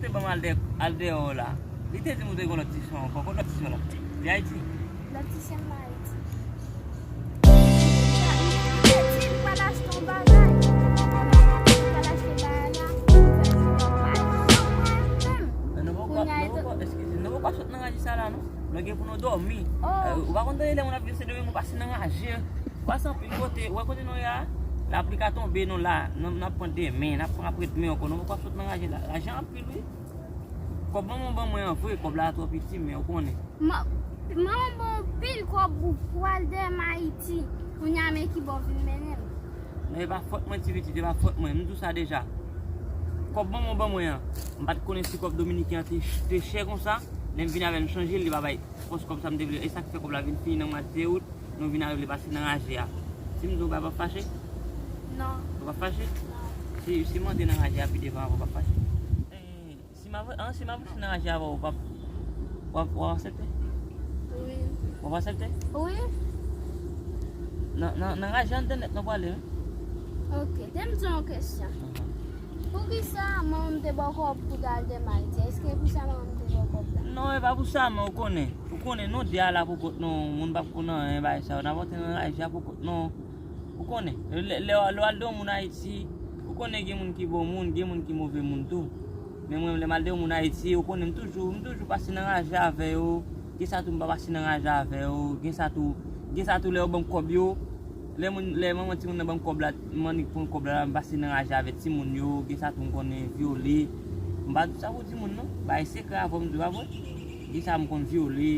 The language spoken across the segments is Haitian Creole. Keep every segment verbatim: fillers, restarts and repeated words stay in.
Te ban m al dè, al dèyè w la. Li te di m ou te gen lòt ti sè ankò. Kot lòt ti sè w la? Li Ayiti? Lòt ti sè m pa Ayiti. Li te di li pral achte yon bagay. Li pral achte bagay la. Li fè m pa konprann menm. Men nou poko, nou poko, eskize, nou poko sot nan raje sa la, non. Nou gen pou nou dòmi. Ou pa konn tande lè moun ap vin Sendomeng, ou pase nan raje. Ou pase anpil kote, ou wè kote nou ye a? Lapli ka tonbe, nou la, nou, n ap pran demen, n ap pran apre demen ankò, nou poko sot nan raje la. Raje anpil, wi. Kòb manman ban mwen an vre, kòb la twò piti, men ou konnen. Manman ban w pil kòb pou, pou al dèyè m Ayiti. Kounye a men ki bò w vin mennen m. Non, e pa fòt mwen, ti pitit, e pa fòt mwen. M di w sa deja. Kòb manman ban mwen an, m pa t konnen si kòb dominiken an te, te chè konsa. Lè m vin avè l, m chanje l, li pa bay fòs kòb sa m te vle. E sa k fè kòb la vin fini nan mwa de out, nou vin arive pase nan raje a. Si m di w bagay, w p ap fache? Non. Ou p ap fache? Non. Si, si m antre nan raje a pi devan avè w, w p ap fache? Si m ap, an, si m ap nan raje avè w, w ap, w ap, w ap aksepte? Wi. W ap aksepte? Wi. Nan, nan, nan raje a, n te nèt nan pwale, wi. Ok, te m di yon kesyon. Poukisa manman m te ba w kòb pou w al dèyè m Ayiti? Èske pou sa manman m te ba w kòb la? Non, e pa pou sa, men ou konnen. Ou konnen, nou de a la pou kont nou, moun p ap konn anyen, bagay sa yo. N ap antre nan raje a pou kont nou. Ou konnen, lè, lè, lè w al dèyè yon moun Ayiti, ou konnen gen moun ki bon moun, gen moun ki move moun tou. Men mwen, lè m al dèyè yon moun Ayiti, ou konnen m toujou, m toujou pase nan raje avè yo. Gen sa tou m pa pase nan raje avè yo. Gen sa tou, gen sa tou lè yo ban m kòb yo. Lè moun, lè manman timoun nan ban m kòb la, m annik pran kòb la, m pase nan raje avè timoun yo. Gen sa tou m konnen vyole. M pa di sa pou timoun non. Bay sekrè avè w m di w pa vre. Gen sa m konn vyole.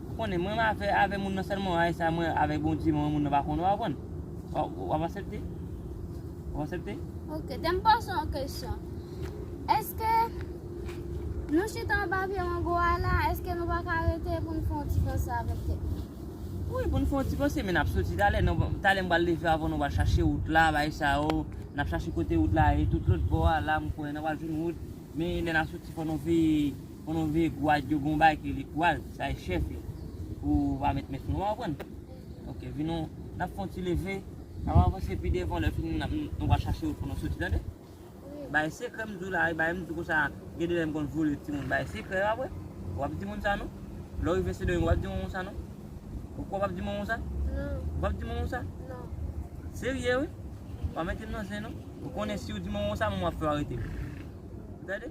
Ou konnen, mwen avè, avè moun nan sèlman, ay sa mwen avè Bondye, mwen moun nan pa konn, w ap konprann. W ap, w ap aksepte? W ap aksepte? Ok, te m poze yon kesyon. Èske nou chita anba pye mango a la, èske nou pa ka rete pou n fè yon ti panse avèk tèt nou? Wi, pou n fè yon ti panse, men n ap soti talè. Talè m pral leve avan nou, pral chache wout la, bay sa yo. N ap chache kote wout la ye, tout lòt bò a la, m kwè n ap pral jwenn wout. Men lè n ap soti, fò nou veye, fò nou veye gwad yo, gon bagay ki rele gwad, sa e chèf yo. Pou pa met men sou nou, w ap konprann? Ok, vin nou, n ap fè yon ti leve, n ap avanse pi devan, lè fini, n ap, nou pral chache wout pou nou soti, tande? Bay sekrè m di w la, bay m di w konsa, gen de lè m konn vyole timoun, bay sekrè, w ap wè. W ap di moun sa non. Lè w rive Sendomeng, w ap di moun sa non. Ou kwè w ap di moun sa? Non. W ap di moun sa? Non. Serye, wi? W ap mete m nan zen non. Ou konnen si w di moun sa, mwen w ap fè w arete. Ou tande?